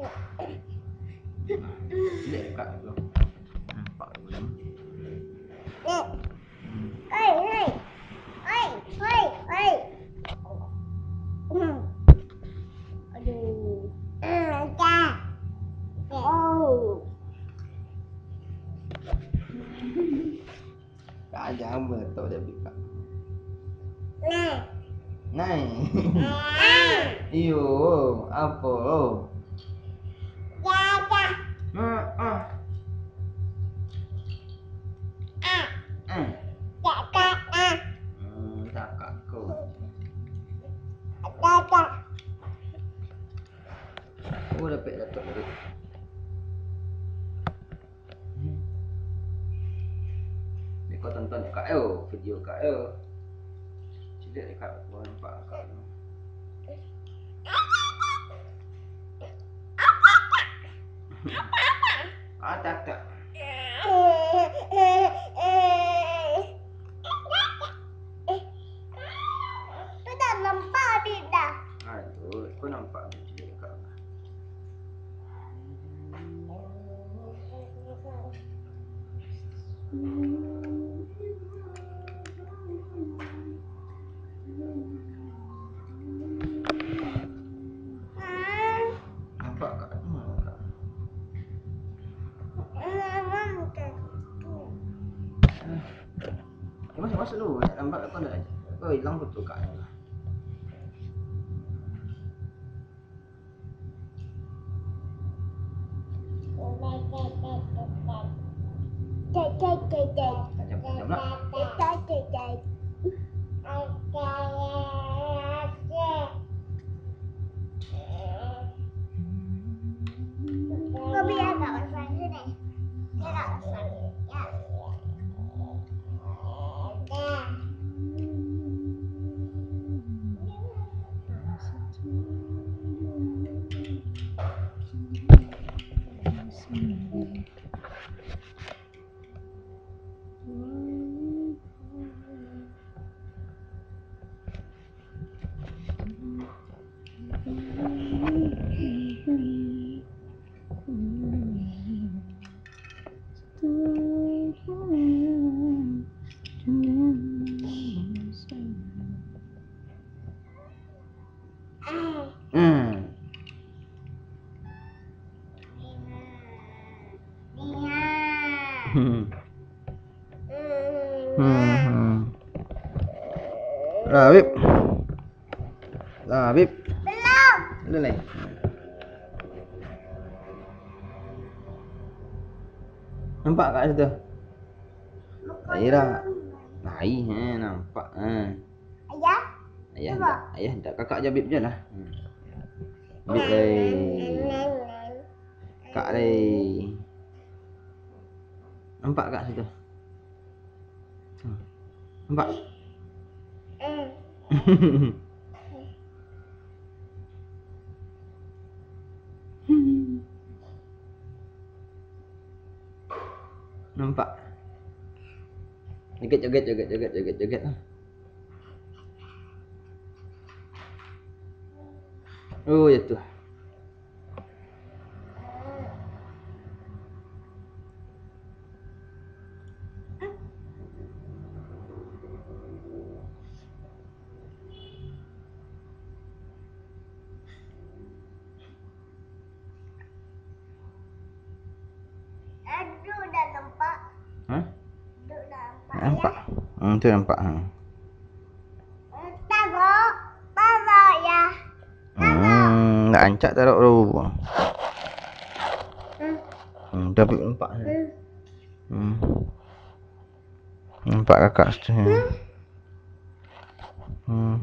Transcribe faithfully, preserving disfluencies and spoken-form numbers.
Nah, liek, Kak, tu. Nampak tu, kan? Oi, oi. Oi, oi, oi. Hmm. Aduh. Hmm, Kak. Oh. Kak, jangan meletok je, Kak. Nai. Nai. Nai. Iyo, apo? Jaja. Ah, ah. Ah. Ah. Jaja, ah. Hmm, cakak ko. Jaja. Oh, dapek laptop tadi. Ni kau tonton Kak El, video Kak El. Ciliak Kak, kau nampak Kak El. Ah, tak, tak. Tu dah nampak, Bib, dah. Aduh, kau nampak ciliak Kak El. Nampak, Kak? Nampak, Kak? Eh, masuk, masuk dulu. Nampak, Kak? Kau dah, kau hilang foto Kak lah. Tajam, tajam lah. Kau biar agak besar dulu deh. Biar agak besar. Ya. Hmm. Hmm. Hmm, hmm. Lah, Bib. Lah, Bib. Belum. Belum, eh? Nampak Kak situ? Bukan. Aira. Lai, eh, nampak, eh. Ayah? Ayah indak, ayah indak. Kakak jo Bib je lah. Hmm. Bib lai. Kak lai. Nampak Kak situ? Hmm. Nampak? Nampak? Joget, joget, joget, joget, joget, joget lah. Oh, jatuah. Aduh, dah nampak. Hah? Aduh, dah nampak. Nampak? Ya. Hmm, tu nampak, ha. Tarok, tarok, ya. Hmm, nak rancak tarok tu. Hmm. Hmm, dah nampak. Hmm. Hmm. Nampak kakak situ. Hmm. Hmm.